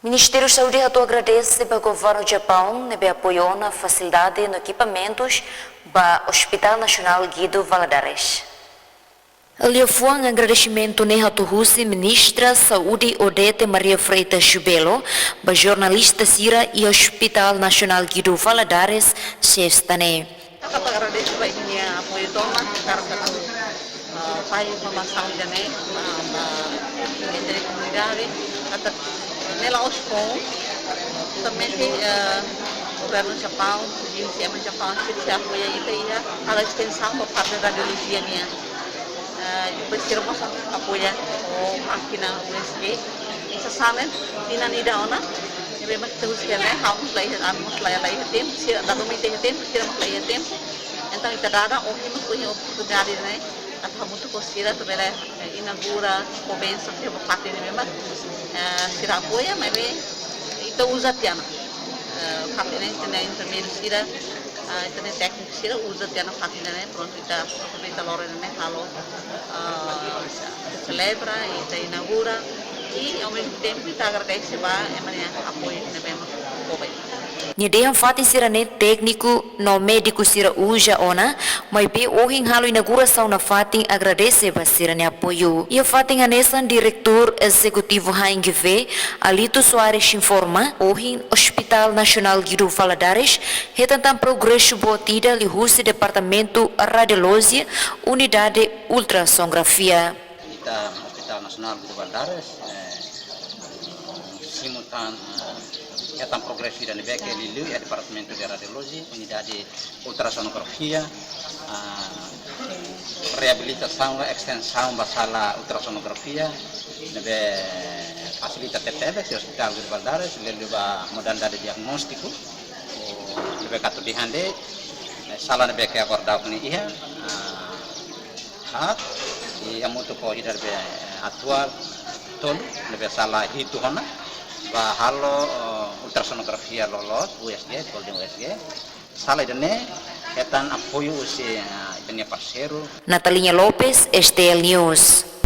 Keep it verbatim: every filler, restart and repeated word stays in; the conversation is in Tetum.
Ministériu Saúde hato'o agradese ba Governu Japaun ne'ebé apoiu ona fasilidade no ekipamentus ba Hospital Nasionál Guido Valadares. Liafuan agradesimentu ne'e hato'o husi Ministra Saúde Odete Maria Freitas Belo ba jornalista sira iha Hospital Nasionál Guido Valadares, Sesta ne'e. Hakarak agradese ba imi-nia apoiu tomak, hakarak, eh, fahe informasaun ida-ne'e, ba, ba, entre komunidade, katak ne'e la'ós foun, somente, eh, Governu Japaun, G C M Japaun, sira apoia ita iha, halo estensaun ba parte radiolojia nian. Eh, depois sira mós apoia ho mákina U S G. Sasán ne'e, tinan ida ona, ne'ebé mak ita husik hela, ha'u mós la iha, ha'u mós la, la iha tempu, sira, dala ruma ita iha tempu, sira mós la iha tempu. Entaun, ita dada, ohin mós, ohin oportunidade ne'e, atu hamutuk ho sira, atu bele, eh, inaugura, ho bensa, ke ba fatin ne'ebé mak, eh, sira apoia, maibé, ita uza tiha ona. Eh, fatin ne'e, ita-nia enfermeiru sira, eh, ita-nia tékniku sira uza tiha ona fatin ne'e, prontu, ita aproveita loron ne'e halo, eh, selebra, ita inaugura, i ao mesmo tempo ita agradese ba ema nia apoiu ne'ebé mak fó ba ita. Nia dehan fatin sira-ne'e tékniku no médiku sira uza ona, maibé ohin halo inaugurasaun nafatin agradese ba sira-nia apoiu. Iha fatin hanesan Diretór Ezekutivu H N G V, Alito Soares informa, ohin Hospital Nasionál Guido Valadares hetan tan progresu boot ida liuhusi Departamentu Radiolojia, Unidade Ultrasonografia. Ita Hospital Nasionál Guido Valadares, eh, simu tan, eh, hetan progresu ida ne'ebé ke liuliu iha Departamentu de Radiolojia, Unidade Ultrasonografia, ah, reabilitasaun no estensaun ba sala ultrasonografia, ne'ebé fasilita tebetebes iha Hospital Guido Valadares, liuliu ba modalidade diagnóstiku, ne'ebé atu dehan de'it, eh, sala ne'ebé ke agora daudaun ne'e iha, ah, haat, i hamutuk ho ida ne'ebé, eh, atuál tolu, ne'ebé sala hitu ona, ba halo, eh, ultrasonografia loloos, U S G, Golden U S G. Sala ida-ne'e hetan apoiu husi, eh, ita-nia parseiru. Nataliña Lopes, S T L News.